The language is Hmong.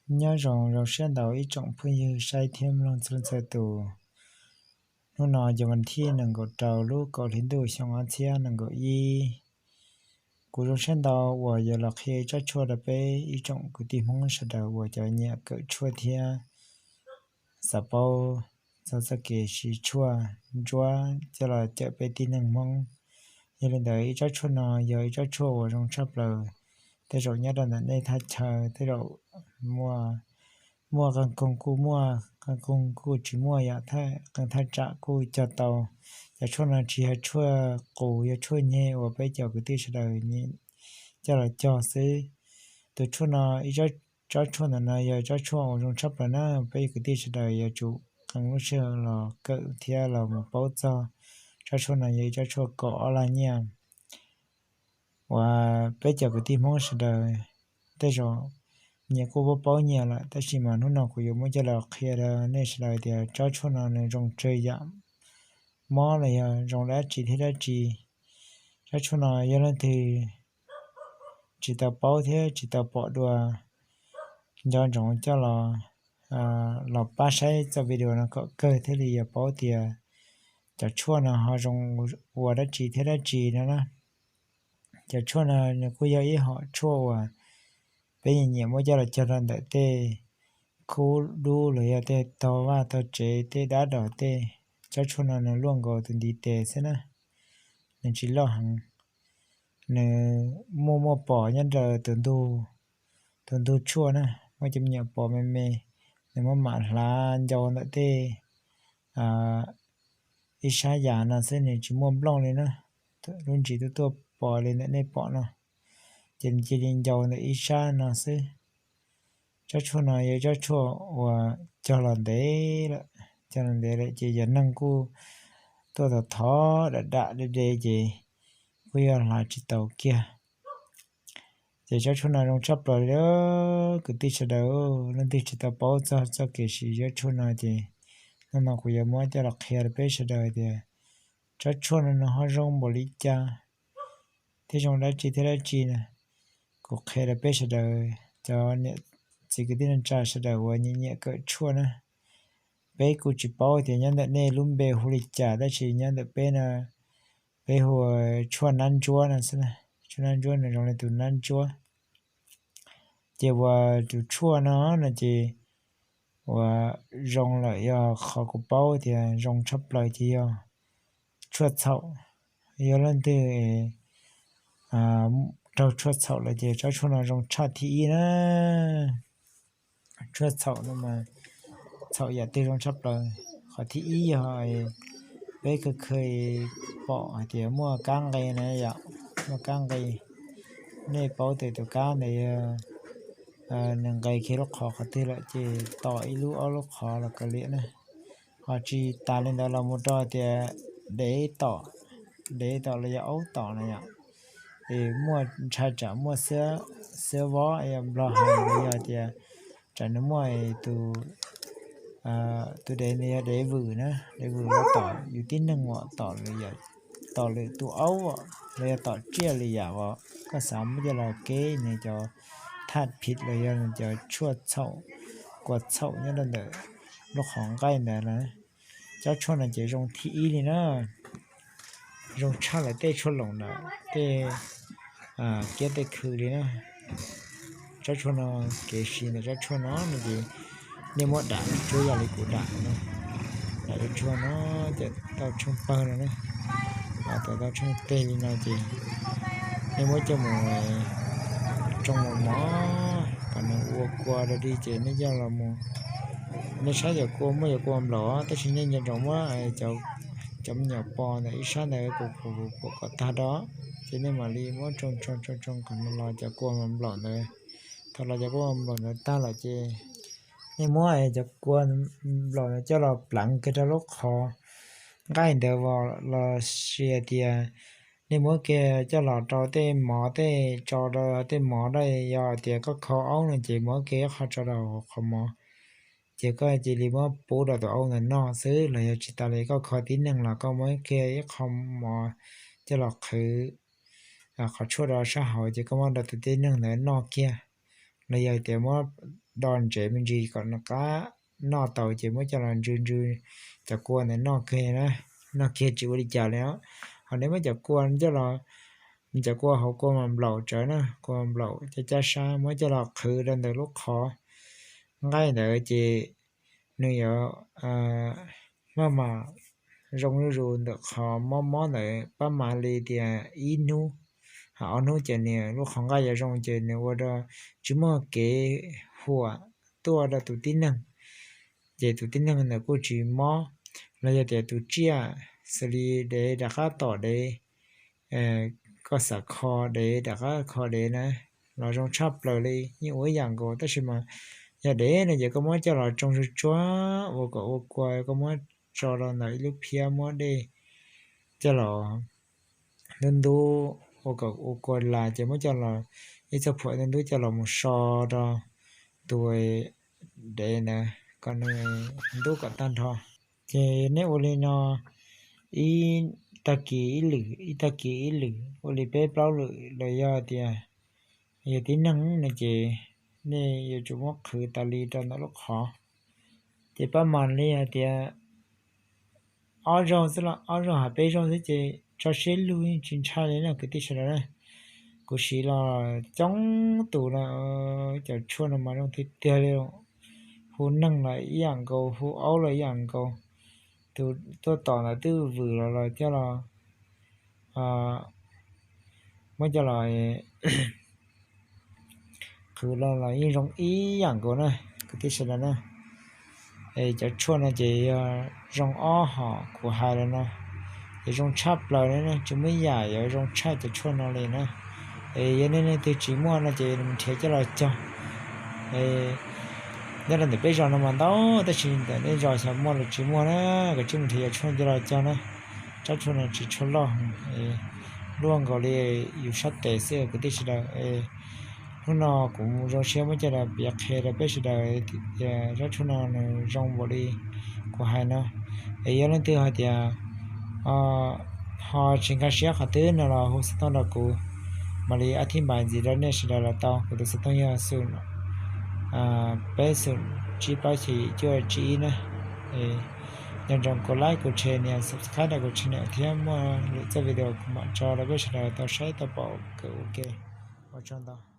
Nyob zoo zoo siab ntau ib tsoom phooj ywg saib thiab mloog txhua leej txhua tus. Hnub no yog vas thib nees nkaum rau lub kaum hli ntuj xyoo ob txhiab nees nkaum ib. Kuv zoo siab ntau uas yuav los qhia tsob tshuaj rau peb ib tsoom kwv tij Hmoob sawv daws uas cov nyiam kawm tshuaj thiab xav paub txog txoj kev siv tshuaj ntsuab coj los cawm peb tib neeg Hmoob. Yog li ntawd ib tsob tshuaj no yog ib tsob tshuaj uas zoo tshaj plaws. Tej zaum nyob rau ntawm nej thaj chaw tej zaum muaj, muaj qee koog kuj muaj, qee koog kuj tsis muaj yom, qee thaj tsam kuj cog tau. Cov tshuaj no tsis yog tshuaj qus, yog tshuaj nyeg uas peb cov kwv tij sawv daws coj los cog xwb. Tus tshuaj no, ib tsob tshuaj ntawm no yog tsob tshuaj uas zoo tshaj plaws na, peb kwv tij sawv daws yuav tsum qee lub sij hawm los kawm thiab los mus paub txog. Tsob tshuaj no yog ib tsob tshuaj kaum ob lag nyiaj uas peb cov kwv tij Hmoob sawv daws tej zaum nyias kuj paub paub nyias lawm, tab sis mas hnub no kuv yuav muab coj los qhia rau nej sawv daws tias tsob tshuaj no nws zoo tsawg yam mob los yog zoo dab tsi thiab dab tsi. Tsob tshuaj no yog leej twg tsis tau paub thiab tsis tau pom dua, nco ntsoov coj los, los pab saib txoj video no kom kawg thiaj li yuav paub tias cov tshuaj no ho zoo ua dab tsi thiab dab tsi no na. Cov tshuaj no nws kuj yog ib hom tshuaj uas peb nyiam nyiam muab coj los cog rau ntawm tej khub dub los yog tej tog vaj tog tsev tej dab dos tej. Tsob tshuaj no nws luaj nkaus tus ntiv tes xwb na, nws tsis loj heev. Nws muaj muaj pos nyob rau tus ntug, tus ntug tshuaj na, muaj cov me nyuam pos me me, nws muab mam hlav ncau ntawm tej ib sab yam no xwb, nws tsis muaj nplooj li na. Lub ntsis tuaj tuaj pos li ntawm nej pom no, ces nws cia li ncau ntawm ib sab no xwb. Tsob tshuaj no yog tsob tshuaj uas cog los ntev lawm, cog los ntev lawm ces yog neeg kuj tuaj thov thov dam dam de de ces kuj yog hlav tsis tau kiag. Ces tsob tshuaj no zoo tshaj plaws li, kwv tij sawv daws, leej twg tsis tau paub txog txoj kev siv tsob tshuaj no ces hnub no kuv yuav muab coj los qhia rau peb sawv daws tias tsob tshuaj no nws ho zoo npaum li cas thiab zoo dab tsi thiab dab tsi na. Kuv qhia rau peb sawv daws cov niam txiv kwv tij neej tsa sawv daws uas nyiam nyiam kawm tshuaj na. Peb kuj tsis paub tias nyob ntawm nej lub npe hu li cas, tab sis nyob ntawm peb no peb hu tshuaj nab ntsuab no xwb na. Tshuaj nab ntsuab nws zoo li tus nab ntsuab. Ces uas tus tshuaj no no ces uas zoo lawm, yog qhov kuv paub tias zoo tshaj plaws ces yog tshuaj txhaum. Yog leej twg raug tshuaj txhaum lawm ces tsob tshuaj no zoo tshaj thib ib na. Tshuaj txhaum no mas txhaum yam twg zoo tshaj plaws? Qhov thib ib yog peb kheev kheev pom hais tias muaj kab nqe na yom, muaj kab nqe. Nej paub tias tus kab ntawd yog nws nqes kiag lub qhov qhov twg lawm ces tom ib lub ob lub qhov los kav liam na. Ho tsis tas li ntawd los mus rau tias dev tom, dev tom los yog aub tom na yom. Es muaj ntshai tsam muaj xiab vob, yog nplog hais los yog tias tsam nws muaj tus, tus dev nws yog dev vwm na, dev vwm los tom yus tib neeg, tom lwm tus aub los yog tom tsiaj li yam uas koj xav muab coj los keb nws cov thaj phiv los yog nws cov tshuaj txhaum, kua txhaum nyob rau ntawm lub qhov nqaij ntawd na. Tsob tshuaj no ces zoo thib ib li na, zoo tshaj lawm tej tshuaj loos ntawm tej kiab tej khw li na. Tsob tshuaj no, kev siv ntawm tsob tshuaj no no ces nej muab dam tsuab yam li kuv dam no, dam tsob tshuaj no ces tau tshooj pawg no na, tau tshooj teg li no ces nej muab coj mus tsoo mos mos kom nws ua kua rau dig ces nej coj los mus, nej saib cov kua, muaj cov kua nplaum tab sis nej nco ntsoov muab cov me nyuam pos ntawm ib sab ntawd pum pum pum kom tag do, ces nej mam li muab tsoo tsoo tsoo tsoo kom los cov kua nplaum ntawd. Thaum los cov kua nplaum ntawd tag lawm ces nej muab cov kua nplaum ntawd coj los pleev kiag rau lub qhov nqaij ntawd los sis tias nej muab kiag coj los rau tej mov, tej tso rau tej mov da, yog tias koj kho aub no ces muab kiag ib qho tso rau qhov mov, ces koj cia li muab pub rau tus aub ntawd noj xwb. Los yog tsis tas li koj kho tib neeg los koj muab kiag ib qho mov coj los qhwv qhov tshuaj rau sab hauv ces koj muab rau tus tib neeg ntawd noj kiag. Los yog tias muab do ntsev me ntsis kom nws qab noj tau ces muab coj los ntsw ntsw cov kua ntawd noj kiag na, noj kiag tsis ua li cas li os. Ho nej muab cov kua coj los, cov kua hauv kua mas nplaum tsawv na, kua nplaum caj caj sab muab coj los qhwv rau ntawm lub qhov nqaij ntawd ces nws yuav maj mam zoo zuj zus ntawm qhov mob mob ntawd pab mas li tias ib hnub, ho ob hnub ces nws lub qhov nqaij yuav zoo ces nws ua rau tsis muaj kev huam tuaj rau tus tib neeg, ces tus tib neeg ntawd kuj tsis mob. Los yog tias tus tsiaj xws li dev rov qab tom dev, koj xav kho dev rov qab kho dev na, los zoo tshaj plaws li yeej ua ib yam nkaus tab sis mas yog dev no ces koj muab coj los tsoo tsuag tsuag ua kom ua kua, koj muab tso rau ntawm ib lub phiab muab dej coj los ntub ntub ua kom ua kua las ces muab coj los ib txoj phuam ntub ntub coj los mus so rau tus dev na kom nws ntub kom tag nrho. Ces nej ua li no ib tag kis ib lwm, ib tag kis ib lwm, ua li peb plaub lwm los yog tias yog tib neeg no ces nej yuav tsum muab qhwv tas li rau ntawm lub qhov. Ces pab mas li hais tias ob zaug xwb los ob zaug hais peb zaug xwb ces tso siab lug yeej tsis ntshai li na kwv tij sawv daws na. Kuv siv los coob tus no, cov tshuaj no mas zoo tiag tiag li. Hu neeg los ib yam nkaus, hu aub los ib yam nkaus. Tus tuaj tom ntawd twb vwm los los coj los muab coj los qhwv los los yeej zoo ib yam nkaus na kwv tij sawv daws na. Cov tshuaj no ces yog zoo ob hom kuv hais los no, ces zoo tshaj plaws li na, tsis muaj yam yuav zoo tshaj cov tshuaj no li na. Es yog nej leej twg tsis muaj no ces nrhiav coj los cog. Nyob rau ntawm peb zos no mas ntau tab sis ntawm nej zos xyov muaj los tsis muaj na, koj cia li mus nrhiav cov tshuaj no coj los cog na. Rab tshuaj no tsis tshua loj, luaj nkaus li yus sab tes xwb kwv tij sawv daws. Hnub no kuv zoo siab muab coj los piav qhia rau peb sawv daws tias rab tshuaj no nws zoo npaum li kuv hais no. Es yog leej twg hais tias ho tsis nkag siab qhov twg no los hu xov tooj rau kuv, mam li ab thib npais ntxiv rau nej sawv daws los tau. Kuv tus xov tooj yog xum peb xum tsib plaub xya yim cuaj tsib ib na. Nco ntsoov kuv like kuv share nias subscribe rau kuv channel thiab muaj lwm txoj video kuv mam tso rau peb sawv daws tau saib tau pom kawm ua ke. Ua tsaug ntau.